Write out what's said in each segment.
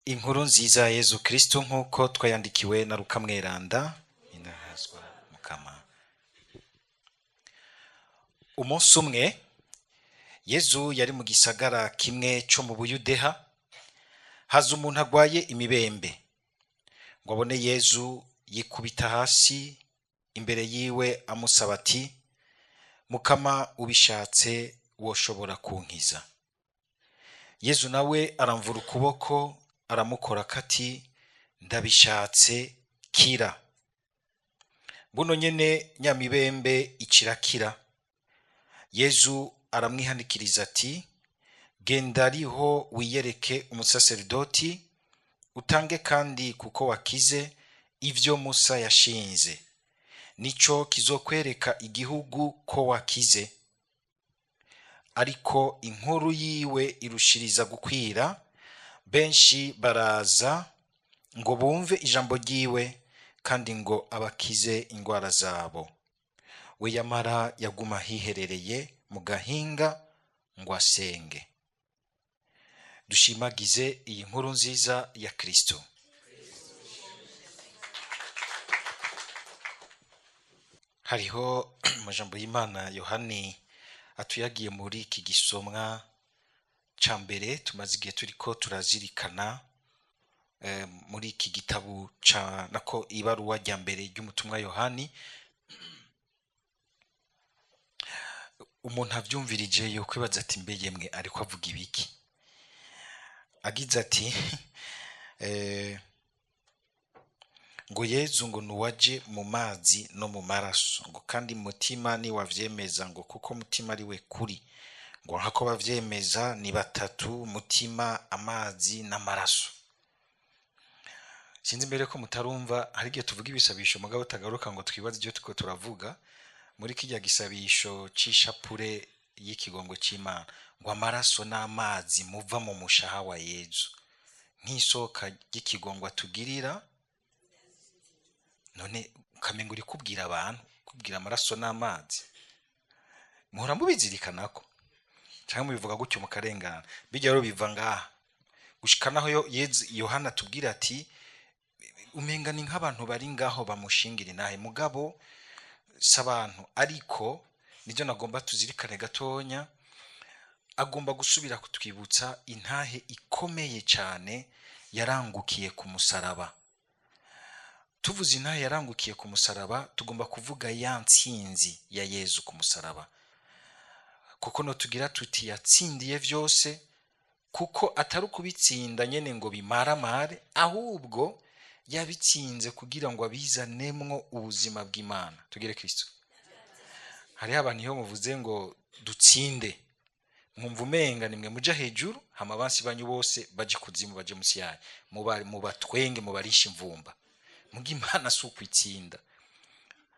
Inkuru nziza ya Yezu Kristo nk'uko twayandikiwe na Luka Mweranda, inahazwa Mukama. Umunsi umwe Yezu yari mu gisagara kimwe cyo mu Buyudeha, haza umuntu agwaye imibembe. Ngo abone Yezu yikubita hasi imbere yiwe amusaba ati: Mukama, ubishatse woshobora kunkiza. Yezu nawe aramvura ukuboko, aramukora ati: ndabishatse, kira. Buno nyene nyamibembe ikirakira. Yezu aramwihanikiriza ati: genda ariho wiyereke umusaseridoti, utange kandi kuko wakize ivyo Musa yashinze, nico kizokwereka igihugu ko wakize. Ariko inkuru yiwe irushiriza gukwira, benshi baraza ngo bumve ijambo ryiwe kandi ngo abakize ingwara zabo. We yamara yaguma hiherereye mu gahinga ngo asenge. Dushimagize iyi nkuru nziza ya Kristo. Hariho amajambo y'Imana Yohani atuyagiye muri iki gisomwa ca mbere tumaze igihe turiko turazirikana muri iki gitabo ca nako ibaruwa rya mbere ry'umutumwa Yohani. Umuntu avyumvirije yo kwibaza ati mbe yemwe ariko avuga ibiki? Agize ati ngo Yezu ngo nuwaje mu mazi no mu maraso, ngo kandi mutima ni wavyemeza, ngo kuko mutima ari we kuri, ngo nkako bavyemeza ni batatu, mutima, amazi n'amaraso. Sinzi mbere ko mutarumva, hari igihe tuvuga ibisabisho mugabo utagaruka ngo twibaze ibyo turiko turavuga. Muri kirya gisabisho c'ishapure y'ikigongo c'Imana, ngo amaraso n'amazi muva mu mushaha wa Yezu nk'isoka ry'ikigongo atugirira. None ukamenga uri kubwira abantu, kubwira amaraso n'amazi, muhora mubizirikanako canke mubivuga gutyo mukarengana? Bijya rero biva ngaha gushika naho Yezu Yohana atubwira ati umenga ni nk'abantu bari ngaho bamushingira inahe, mugabo si abantu. Ariko nivyo nagomba tuzirikane gatonya, agomba gusubira kutwibutsa intahe ikomeye cane yarangukiye ku musaraba. Tuvuze intahe yarangukiye ku musaraba, tugomba kuvuga ya ntsinzi ya Yezu ku musaraba, kuko no tugira tuti yatsindiye vyose, kuko atari ukubitsinda nyene ngo bimaramare, ahubwo yabitsinze kugira ngo abizanemwo ubuzima bw'Imana. Tugire Kristo. Hariho abantu iyo muvuze ngo dutsinde, mwumva umenga nimwe muja hejuru, hama abansi banyu bose baje kuzimu, baje musi yanyu, mubatwenge, mubarishe imvumba. Muga Imana si ukwitsinda.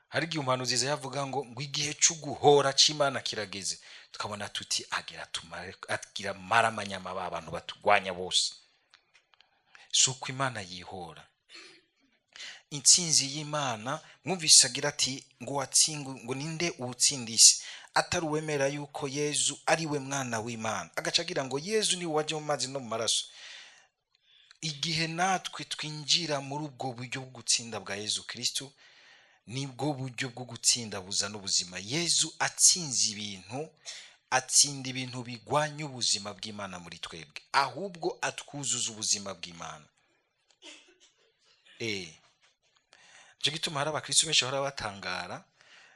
Hari igihe umuhanuzi Yesaya yavuga ngo igihe c'uguhora c'Imana kirageze, tukabona tuti agira tumare, agira maramanyama ba bantu batugwanya bose. Si uko Imana yihora. Intsinzi y'Imana, mwumvise agira ati ngo watsingu, ngo ninde uwutsinda isi atari uwemera yuko Yezu ari we mwana w'Imana. Agaca agira ngo Yezu ni we waje mu mazi no mu maraso. Igihe natwe twinjira muri ubwo buryo bwo gutsinda bwa Yezu Kristo, nibwo buryo bwo gutsinda buzana ubuzima. Yezu atsinze ibintu, atsinda ibintu bigwanya ubuzima bw'Imana muri twebwe, ahubwo atwuzuza ubuzima bw'Imana. Nico gituma hari abakristo benshi bahora batangara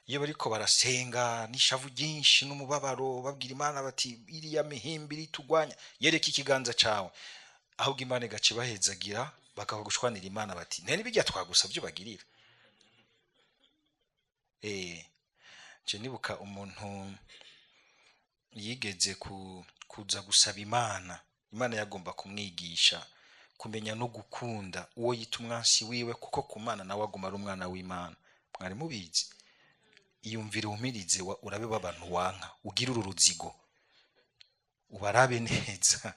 iyo bariko barasenga n'ishavu ryinshi n'umubabaro, babwira Imana bati iriya mihimbi iritugwanya, yereka ikiganza cawe. Ahubwo Imana igaca ibahezagira, bakava gushwanira Imana bati none bijya twagusavye ubagirira. Je nibuka umuntu yigeze kuza gusaba Imana. Imana yagomba kumwigisha kumenya no gukunda uwo yita umwansi wiwe, kuko ku Mana nawe aguma ari umwana w'Imana. Mwari mubizi? Iyumvire umirize urabe b'abantu wanka, ugire uru ruzigo, ubarabe neza,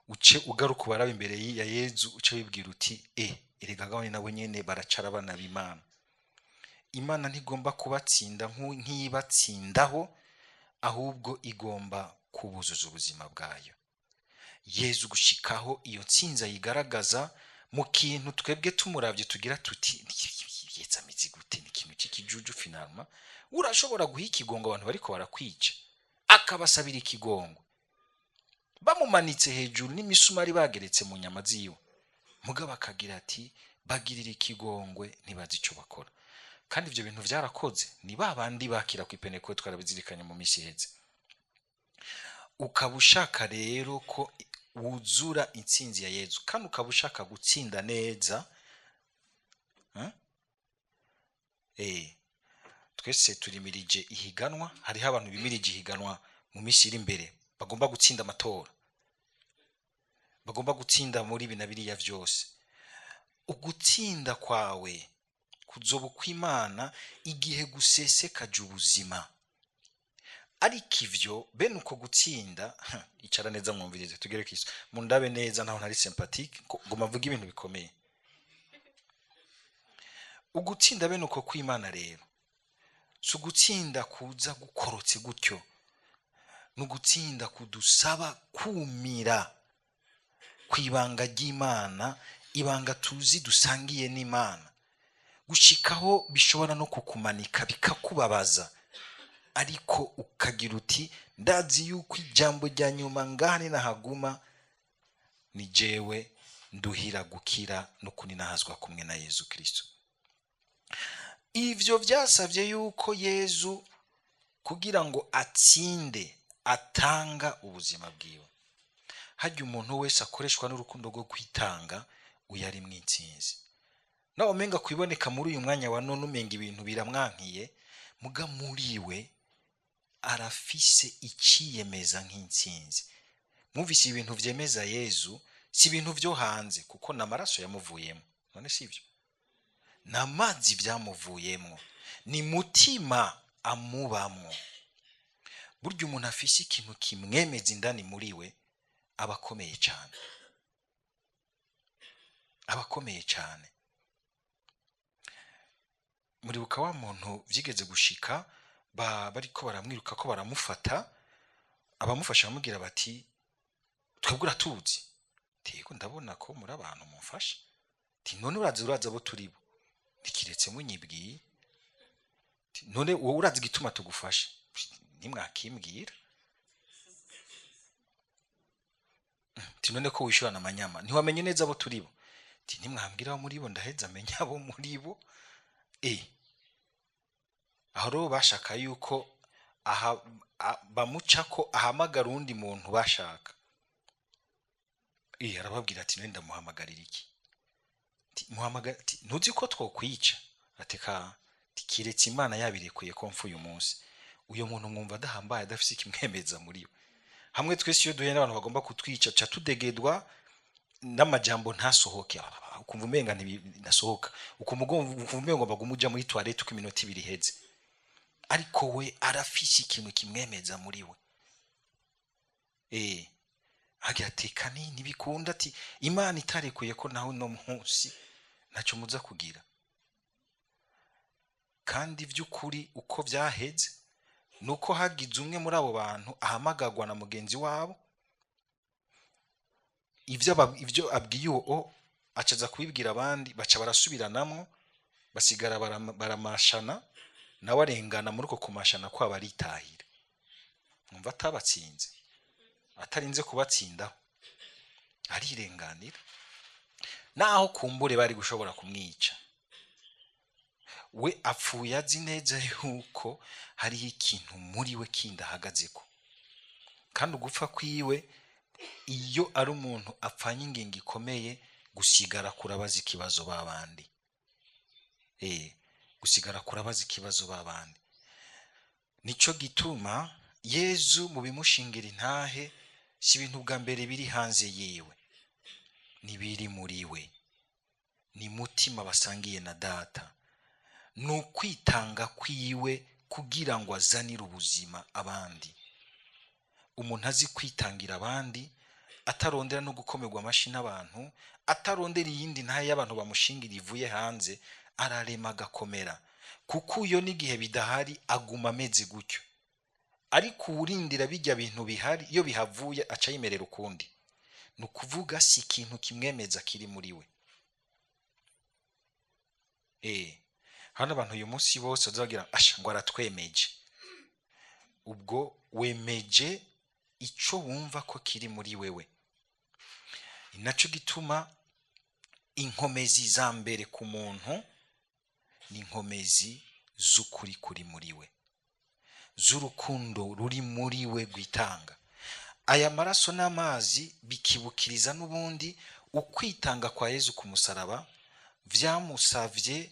uce ugaruka ubarabe imbere ya Yezu, uce wibwira uti erega gabane nabo nyene baracara abana b'Imana. Imana ntigomba kubatsinda nk'ibatsindaho, ahubwo igomba kubuzuza ubuzima bwayo. Yezu gushikaho iyo ntsinzi ayigaragaza mu kintu twebwe tumuravye tugira tuti yeza ameze gute, ni ikintu cy'ikijuju. Finalement urashobora guha ikigongo abantu bariko barakwica, akabasabira ikigongo bamumanitse hejuru n'imisumari bageretse mu nyama ziwe, mugabo akagira ati bagirira ikigongwe, ntibazi ico bakora. Kandi ivyo bintu vyarakoze, ni ba bandi bakira ku ipeneko, twarabizirikanye mu minsi iheze. Ukaba ushaka rero ko wuzura intsinzi ya Yezu, kandi ukaba ushaka gutsinda neza, hein? Twese turimirije ihiganwa. Hariho abantu bimirije ihiganwa mu minsi iri imbere, bagomba gutsinda amatora, bagomba gutsinda muri ibi na biriya vyose. Ugutsinda kwawe kuzoba ukw'Imana igihe gusesekaje ubuzima. Ariko ivyo bene uko gutsinda, icara neza mwumvirize, tugere kw'isi, mundabe neza, ntaho ntari sympathique, ngoma mvuge ibintu bikomeye. Ugutsinda bene uko kw'Imana rero si ugutsinda kuza gukorotse gutyo, ni ugutsinda kudusaba kumira kw'ibanga ry'Imana, ibanga tuzi dusangiye n'Imana, gushikaho bishobora no kukumanika bikakubabaza, ariko ukagira uti ndazi yuko ijambo rya nyuma ngaha ninahaguma ni jewe nduhira gukira no kuninahazwa kumwe na Yezu Kristo. Ivyo vyasavye yuko Yezu kugira ngo atsinde atanga ubuzima bwiwe. Harya umuntu wese akoreshwa n'urukundo rwo kwitanga, uyu ari mw'intsinzi. Nawe umenga kwiboneka muri uyu mwanya wa none umenga ibintu biramwankiye, muga muri we arafise iciyemeza nk'intsinzi. Mwumvise ibintu vyemeza Yezu si ibintu vyo hanze, kuko n'amaraso yamuvuyemo, none sivyo? N'amazi vyamuvuyemo, ni mutima amubamwo. Burya umuntu afise ikintu kimwemeza indani muri we aba akomeye cane, aba akomeye cane. Muribuka wa muntu vyigeze gushika bariko baramwiruka ko baramufata, abamufasha bamubwira bati twebwe uratuzi? Yego, ndabona ko muri abantu mumfasha. Ati none urazi abo turi bo? Ntikiretse munyibwiye. None wowe urazi igituma tugufasha? Ntimwakimbwira. Ati none ko wishyurana amanyama ntiwamenye neza abo turi bo? Ati ntimwambwira abo muri bo ndaheza amenye abo muri bo. Aho rero bashaka yuko bamuca ko ahamagara uwundi muntu bashaka. Arababwira ati none ndamuhamagarira iki? Ati ntuzi ko twokwica? Ati ka kiretse Imana yabirekuye ko mfu uyu munsi. Uyo muntu mwumva adahambaye, adafise ikimwemeza muri we. Hamwe twese iyo duhuye n'abantu bagomba kutwica ca tudegedwa n'amajambo ntasohoke, ukumva umenga ntibinasohoka, ukumva umenga baguma uja muri toilette uko iminota ibiri iheze. Ariko we arafise ikintu kimwemeza muri we. Agira ati kani ntibikunda, ati Imana itarekuye ko nawe uno munsi ntacyo muza kugira. Kandi vy'ukuri uko vyaheze nuko hagize umwe muri abo bantu ahamagagwa na mugenzi wabo, ivyo abwiye uwo acaza kubibwira abandi, baca barasubiranamwo, basigara baramashana, nawe arengana muri uko kumashana kwabo aritahira. Mwumva atabatsinze, atarinze kubatsindaho, arirenganira. Naho kumbure bari gushobora kumwica, we apfuye azi neza yuko hariho ikintu muri we kindi ahagazeko. Kandi ugupfa kwiwe, iyo ari umuntu apfanye ingingo ikomeye, gusigara kurabaza ikibazo babandi. Gusigara kurabaza ikibazo babandi. Nico gituma Yezu mu bimushingira intahe si ibintu bwa mbere biri hanze yiwe, ni biri muri we, ni mutima basangiye na data, ni ukwitanga kwiwe kugira ngo azanire ubuzima abandi. Umuntu azi kwitangira abandi, atarondera no gukomerwa amashi n'abantu, atarondera iyindi ntahe y'abantu bamushingira ivuye hanze, ararema agakomera, kuko uyo n'igihe bidahari aguma ameze gutyo. Ariko uwurindira bijya bintu bihari, iyo bihavuye aca yimerera ukundi. Ni ukuvuga si ikintu kimwemeza kiri muri we. Hano abantu uyu munsi bose bazagira asha ngo aratwemeje. Ubwo wemeje ico wumva ko kiri muri wewe. Ni naco gituma inkomezi za mbere ku muntu ni inkomezi z'ukuri kuri muri we, z'urukundo ruri muri we rwitanga. Aya maraso n'amazi bikibukiriza n'ubundi ukwitanga kwa Yezu ku musaraba vyamusavye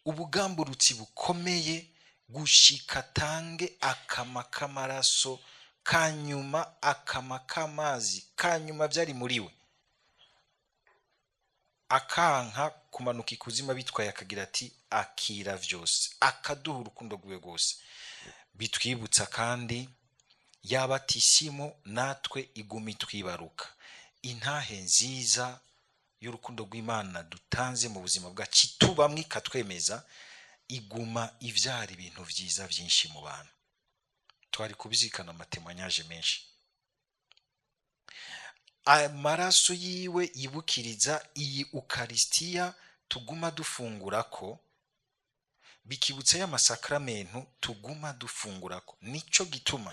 ubugamburutsi bukomeye gushika atange akama k'amaraso kanyuma, akama k'amazi kanyuma vyari muri we, akanka kumanuka ikuzima bitwaye akagira ati akira vyose, akaduha urukundo rwiwe rwose. Bitwibutsa kandi yabatisimu natwe iguma itwibaruka, intahe nziza y'urukundo rw'Imana dutanze mu buzima bwacu itubamwe ikatwemeza, iguma ivyara ibintu vyiza vyinshi mu bantu. Twari kubizirikana amatemanyaje menshi. Amaraso yiwe yibukiriza iyi Ukarisitiya tuguma dufungurako, bikibutsa y'amasakramentu tuguma dufungurako. Nico gituma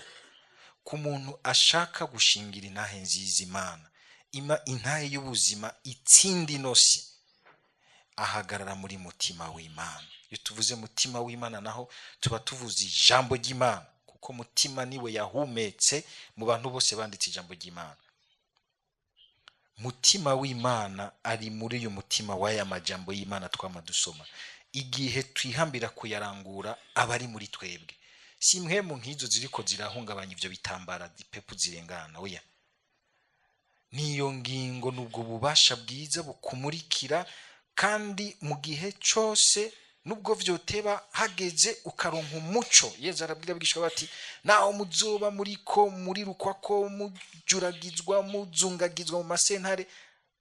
ku muntu ashaka gushingira intahe nziza Imana, ima intahe y'ubuzima itsinda inosi, ahagarara muri mutima w'Imana. Iyo tuvuze mutima w'Imana naho tuba tuvuze ijambo ry'Imana, kuko mutima niwe yahumetse mu bantu bose banditse ijambo ry'Imana. Mutima w'Imana ari muri uyu mutima w'aya majambo y'Imana twama dusoma. Igihe twihambira kuyarangura aba ari muri twebwe. Si impwemu nk'izo ziriko zirahungabanya ivyo bitambara ipepu zirengana, oya. Niyo ngingo nubwo bubasha bwiza bukumurikira, kandi mu gihe cose nubwo vyoteba hageze ukaronka umuco. Yezu arabwira abigishwa bati naho muzoba muriko murirukwako, mujuragizwa, muzungagizwa mu masentare,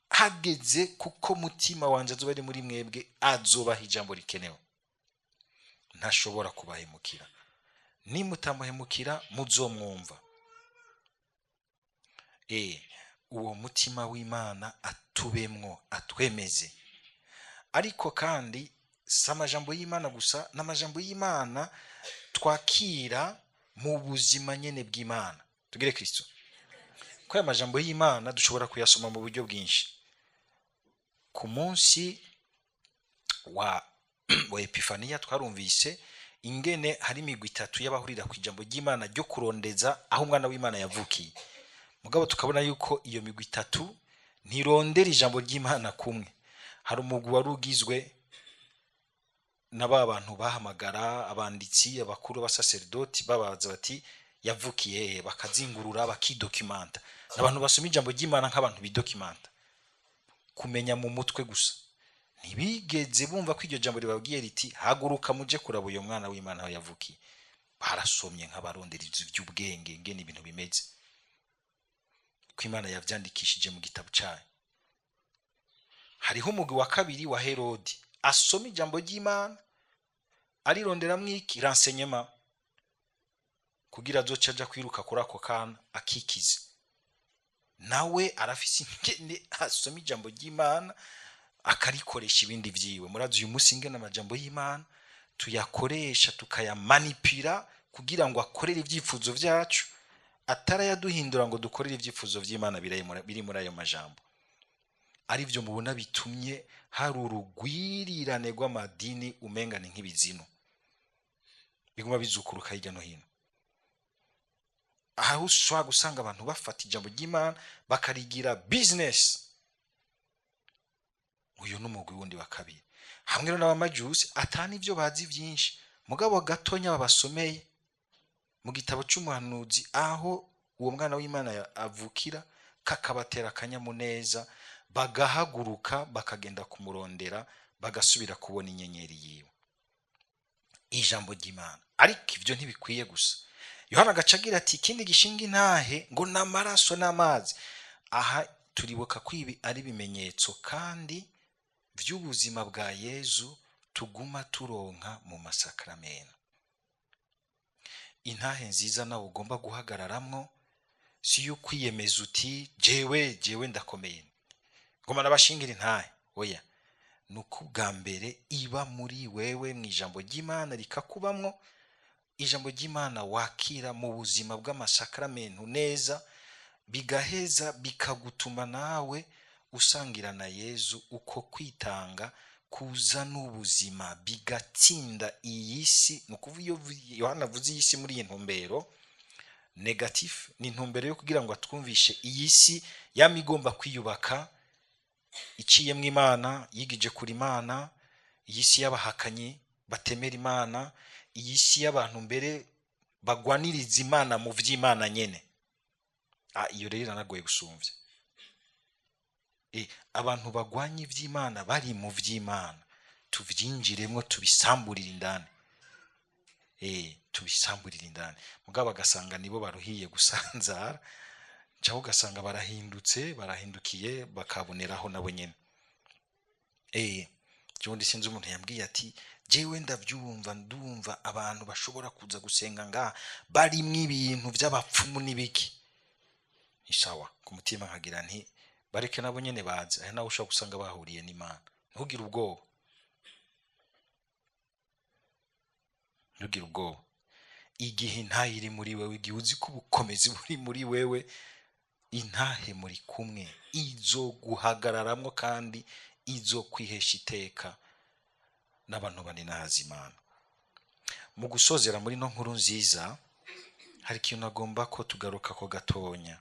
hageze kuko mutima wanje azoba ari muri mwebwe, azobaha ijambo rikenewe, ntashobora kubahemukira. Nimutamuhemukira muzomwumva. Uwo mutima w'Imana atubemwo, atwemeze. Ariko kandi si amajambo y'Imana gusa, n'amajambo y'Imana twakira mu buzima nyene bw'Imana. Tugire Kristo. Ko aya majambo y'Imana dushobora kuyasoma mu buryo bwinshi. Ku munsi wa Epifaniya twarumvise ingene hari imigwi itatu y'abahurira ku ijambo ry'Imana ryo kurondeza aho umwana w'Imana yavukiye. Mugabo tukabona yuko iyo migwi itatu ntirondera ijambo ry'Imana kumwe. Hari umugwi wari ugizwe na ba bantu bahamagara abanditsi, abakuru, abasaserdoti, babaza bati yavukiye hehe, bakazingurura, bakidokimanta. N'abantu basoma ijambo ry'Imana nk'abantu bidokimanta, kumenya mu mutwe gusa. Ntibigeze bumva ko iryo jambo ribabwiye riti haguruka muje kuraba uyo mwana w'Imana aho yavukiye. Barasomye nk'abarondera ivy'ubwenge ngene ibintu bimeze, ko Imana yavyandikishije mu gitabo cayo. Hariho umugwi wa kabiri wa Herodi, asoma ijambo ry'Imana arironderamwo iki renseignement kugira azoce aja kwiruka kuri ako kana akikize. Nawe arafise ingene asoma ijambo ry'Imana akarikoresha ibindi vyiwe. Murazi uyu munsi ingene amajambo y'Imana tuyakoresha tukayamanipira kugira ngo akorere ivyifuzo vyacu, atarayaduhindura ngo dukorere ivyifuzo vy'Imana biri muri ayo majambo. Arivyo mubona bitumye hari urugwirirane rw'amadini umenga ni nk'ibizino biguma bizukuruka hirya no hino. Aho ushobora gusanga abantu bafata ijambo ry'Imana bakarigira business. Uyu ni umugwi wundi wa kabiri. Hamwe rero n'abamajusi atani ivyo bazi vyinshi, mugabo gatonya babasomeye mu gitabo c'umuhanuzi aho uwo mwana w'Imana avukira, kakabatera akanyamuneza, bagahaguruka bakagenda kumurondera, bagasubira kubona inyenyeri yiwe. Ijambo ry'Imana. Ariko ivyo ntibikwiye gusa. Yohana agaca agira ati ikindi gishinga intahe ngo n'amaraso n'amazi. Aha turibuka ko ibi ari ibimenyetso kandi vy'ubuzima bwa Yezu tuguma turonka mu masakramento. Intahe nziza nawe ugomba guhagararamwo Si yo kwiyemeza uti jewe jewe ndakomeye, ngoma nabashingira intahe. Oya, ni uko ubwa mbere iba muri wewe mu ijambo ry'Imana, rikakubamwo ijambo ry'Imana wakira mu buzima bw'amasakramentu neza, bigaheza bikagutuma nawe usangira na Yezu uko kwitanga kuza n'ubuzima, bigatsinda iyi si. Ni ukuvuga iyo Yohana avuze iyi si muri iyi ntumbero négatif, ni intumbero yo kugira ngo atwumvishe iyi si yama igomba kwiyubaka iciyemwo Imana, yigije kure Imana, iyi si y'abahakanyi batemera Imana, iyi si y'abantu mbere bagwaniriza Imana mu vy'Imana nyene. Iyo rero iranagoye gusumvya. Abantu bagwanya ivy'Imana bari mu vy'Imana, tuvyinjiremwo tubisamburire indani. Tubisamburire indani. Mugabo bagasanga nibo baruhiye gusanzara, cyangwa ugasanga barahindutse, barahindukiye, bakaboneraho nabo nyene. Jewe sinzi umuntu yambwiye ati jewe ndavyumva, ndumva abantu bashobora kuza gusenga ngaha barimwo ibintu vy'abapfumu n'ibiki. Ni sawa, ku mutima nkagira nti bareke nabo nyene baze, aho nawe ushobora gusanga bahuriye n'Imana. Ntugire ubwoba, ntugire ubwoba. Igihe intahe iri muri wewe, igihe uzi ko ubukomezi buri muri wewe, intahe muri kumwe izoguhagararamwo kandi izokwihesha iteka n'abantu baninahaza Imana. Mu gusozera muri no nkuru nziza, hari ikintu agomba ko tugaruka ko gatonya.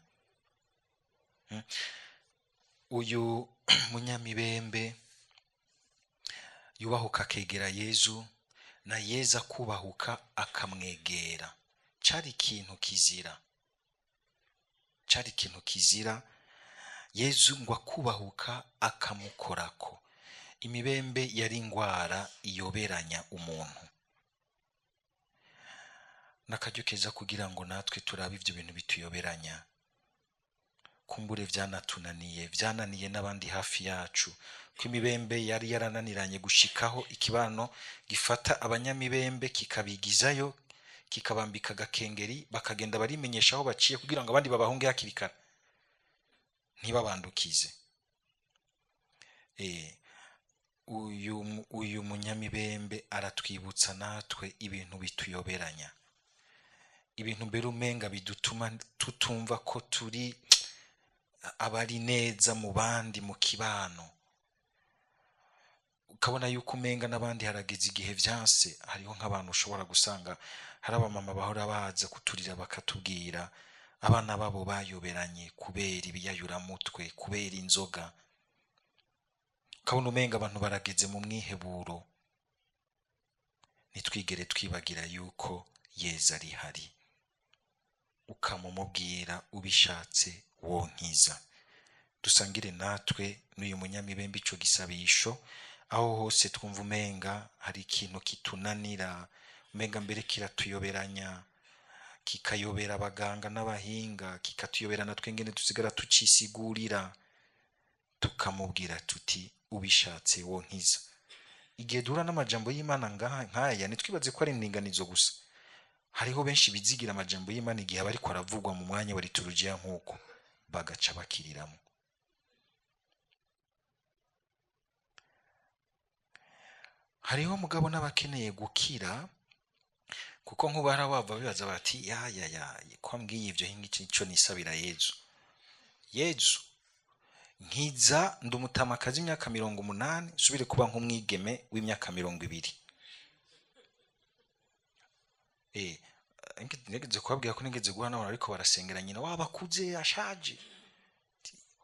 Uyu munyamibembe yubahuka akegera Yezu, na Yezu akubahuka akamwegera. Cari ikintu kizira, cari ikintu kizira. Yezu ngo akubahuka akamukorako. Imibembe yari ingwara iyoberanya umuntu. N'akaryo keza kugira ngo natwe turabe ivyo bintu bituyoberanya. Kumbure vyanatunaniye, vyananiye n'abandi hafi yacu. Ko imibembe yari yarananiranye gushikaho ikibano gifata abanyamibembe kikabigizayo, kikabambika agakengeri, bakagenda barimenyesha aho baciye kugira ngo abandi babahunge hakiri kare, ntibabandukize. Uyu munyamibembe aratwibutsa natwe ibintu bituyoberanya, ibintu mbere umenga bidutuma tutumva ko turi abari neza mu bandi mu kibano. Ukabona yuko umenga n'abandi harageze igihe vyanse. Hariho nk'abantu ushobora gusanga hari abamama bahora baza kuturira bakatubwira abana babo bayoberanye kubera ibiyayuramutwe, kubera inzoga. Ukabona umenga abantu barageze mu mwiheburo. Nitwigere twibagira yuko Yezu ari hari. Ukamumubwira ubishatse wonkiza. Dusangire natwe n'uyu munyamibembe ico gisabisho, aho hose twumva umenga hari ikintu kitunanira, umenga mbere kiratuyoberanya, kikayobera abaganga n'abahinga, kikatuyobera natwe ngene dusigara tucisigurira, tukamubwira tuti ubishatse wonkiza. Igihe duhura n'amajambo y'Imana nkaya, ntitwibaze ko ari indinganizo gusa. Hariho benshi bizigira amajambo y'Imana igihe aba ariko aravugwa mu mwanya wa liturujia nk'uko, bagaca bakiriramo. Hariho mugabo n'abakeneye gukira, kuko nk'ubara bava bibaza bati ya ya ya, ko ambwiye ivyo hinga iki nico nisabira Yezu. Yezu nkiza ndi umutamakazi w'imyaka 80, nsubire kuba nk'umwigeme w'imyaka 20. Nigeze kubabwira ko nigeze guhura n'abantu ariko barasengera nyina wabakuze ashaje.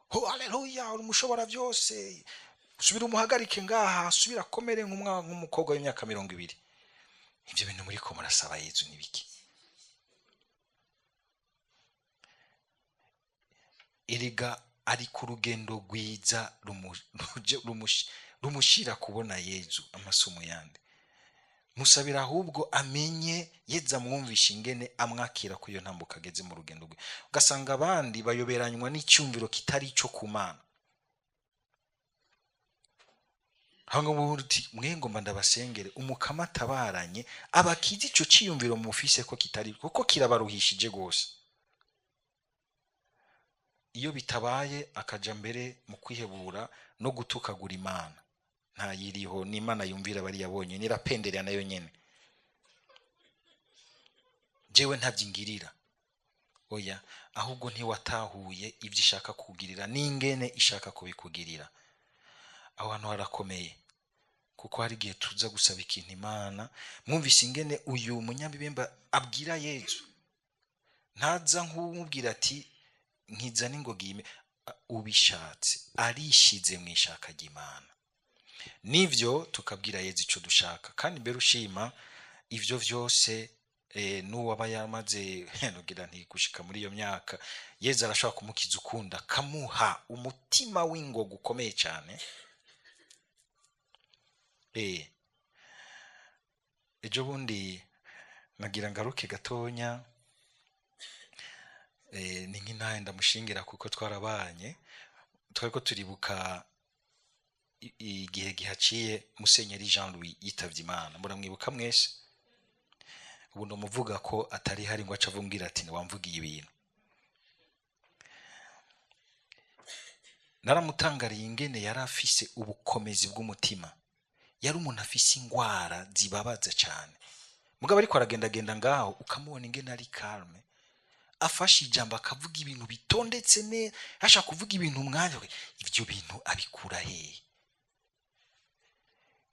Ho haleluya, uri umushobora byose. Subira umuhagarike ngaha, subira akomere nk'umukobwa w'imyaka 20. Ibyo bintu muri ko murasaba Yezu ni biki? Erega ari ku rugendo rwiza rumushira kubona Yezu amasomo yandi. Musabira ahubwo amenye Yezu amwumvishe ingene amwakira ku iyo ntambuko ageze mu rugendo rwe. Ugasanga abandi bayoberanywa n'icyumviro kitari ico ku Mana. Aho ngo uti mwe ngomba ndabasengere umukama atabaranye abakize ico ciyumviro mufise ko kitari, kuko kirabaruhishije gose. Iyo bitabaye akaja mbere mu kwihebura no gutukagura Imana. Ntayiriho, n'Imana yumvira bari yabonye, nirapenderera nayo nyene. Jewe ntavyingirira. Oya, ahubwo ntiwatahuye ivyo ishaka kugirira n'ingene ishaka kubikugirira. Aho hantu harakomeye, kuko hari igihe tuza gusaba ikintu Imana. Mwumvise ingene uyu munyabibembe abwira Yezu, ntaza nk'umubwira ati nkiza n'ingoga yime, ubishatse arishize mu ishaka ry'Imana. Nivyo tukabwira Yezu ico dushaka, kandi mbere ushima ivyo vyose. N'uwaba yamaze nugira nti gushika muri iyo myaka, Yezu arashobora kumukiza ukunda, akamuha umutima w'ingoga ukomeye cyane. Ejo bundi nagira ngaruke gatonya, ni nk'intahe ndamushingira kuko twarabanye, twariko turibuka igihe gihaciye Musenyeri Jean Louis yitavye Imana. Muramwibuka mwese? Ubu ndamuvuga ko atari hari ngo aca avumbwira ati ntiwamvugiye ibintu. Naramutangariye ingene yari afise ubukomezi bw'umutima. Yari umuntu afise ingwara zibabaza cyane, mugabo ariko aragendagenda ngaho ukamubona ingene ari calme, afashe ijambo akavuga ibintu bitondetse neza, ashaka kuvuga ibintu umwanya we, ivyo bintu abikura hehe?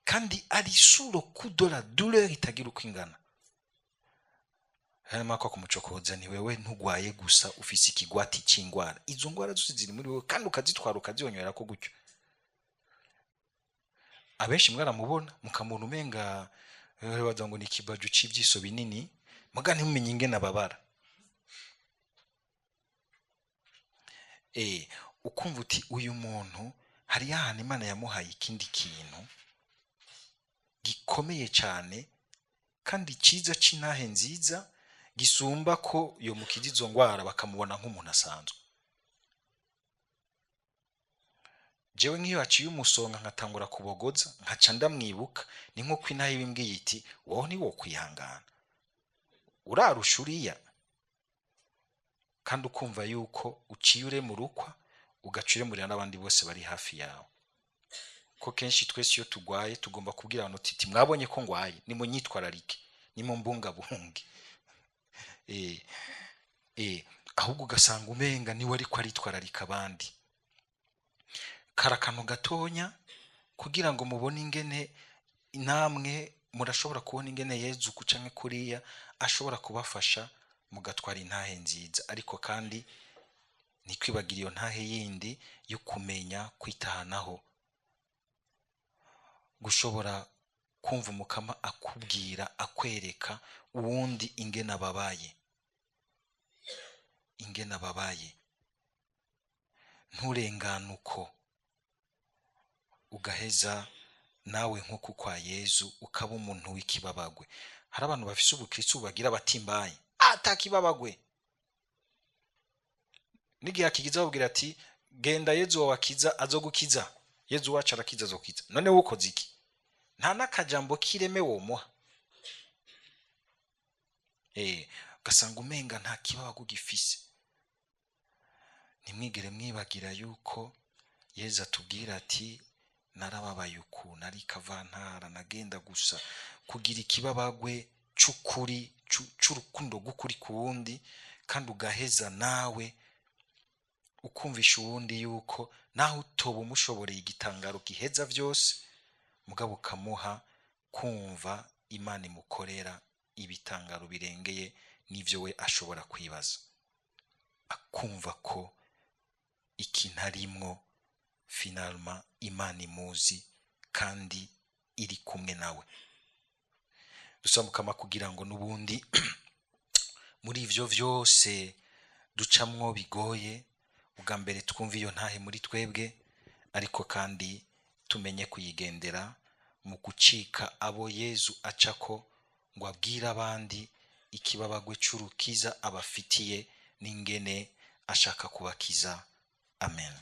Kandi ari sous le coup de la douleur itagira uko ingana. Hanyuma ko kumucokoza, ni wewe ntugwaye gusa, ufise ikigwati c'ingwara, izo ngwara zose ziri muri wewe kandi ukazitwara ukazihonyorera ko gutyo. Abenshi mwaramubona mukamubona umenga baza ngo ni ikibaju c'ivyiso binini, muga ntimumenye ingene ababara. Ukumva uti uyu muntu hari ahantu Imana yamuhaye ikindi kintu gikomeye cyane kandi ciza c'intahe nziza, gisumba ko yomukiza izo ngwara bakamubona nk'umuntu asanzwe. Jewe nk'iyo haciye umusonga nkatangura kubogoza nkaca ndamwibuka, ni nko kw'intahe ibimbwiye iti wowe ntiwokwihangana, urarusha uriya. Kandi ukumva yuko uciye uremurukwa ugaca uremurira n'abandi bose bari hafi yawe. Ko kenshi twese iyo tugwaye tugomba kubwira abantu tuti mwabonye ko ngwaye, nimunyitwararike, nimumbungabunge. Ahubwo ugasanga umenga niwe ariko aritwararika abandi. Kari akantu gatonya kugira ngo mubone ingene namwe murashobora kubona ingene Yezu ku canke kuriya ashobora kubafasha mugatwara intahe nziza. Ariko kandi ntikwibagira iyo ntahe yindi yo kumenya kwitahanaho, gushobora kumva umukama akubwira akwereka uwundi ingene ababaye, ingene ababaye, nturengane uko, ugaheza nawe nk'uko kwa Yezu ukaba umuntu w'ikibabagwe. Hari abantu bafise ubukristo bagira batimbaye atakibabagwe, n'igihe akigiza babwira ati genda Yezu wakiza azogukiza, Yezu wacu arakiza azokiza. None wowe ukoze iki? Nta n'akajambo k'ireme womuha. Ugasanga umenga nta kibabago gifise. Ntimwigere mwibagira yuko Yezu atubwira ati narababaye uku, nari kavantara, nagenda gusa kugira ikibabagwe c'ukuri, c'urukundo rw'ukuri ku wundi, kandi ugaheza nawe ukumvisha uwundi yuko naho utoba umushoboreye igitangaro giheza vyose, mugabo ukamuha kumva Imana imukorera ibitangaro birengeye n'ivyo we ashobora kwibaza, akumva ko ikintu arimwo finalement Imana imuzi kandi iri kumwe nawe. Dusaba kugira ngo n'ubundi muri ivyo vyose ducamwo bigoye, ubwa mbere twumve iyo ntahe muri twebwe, ariko kandi tumenye kuyigendera mu gucika abo Yezu acako ngo abwire abandi ikibabagwe c'urukiza abafitiye n'ingene ashaka kubakiza. Amen.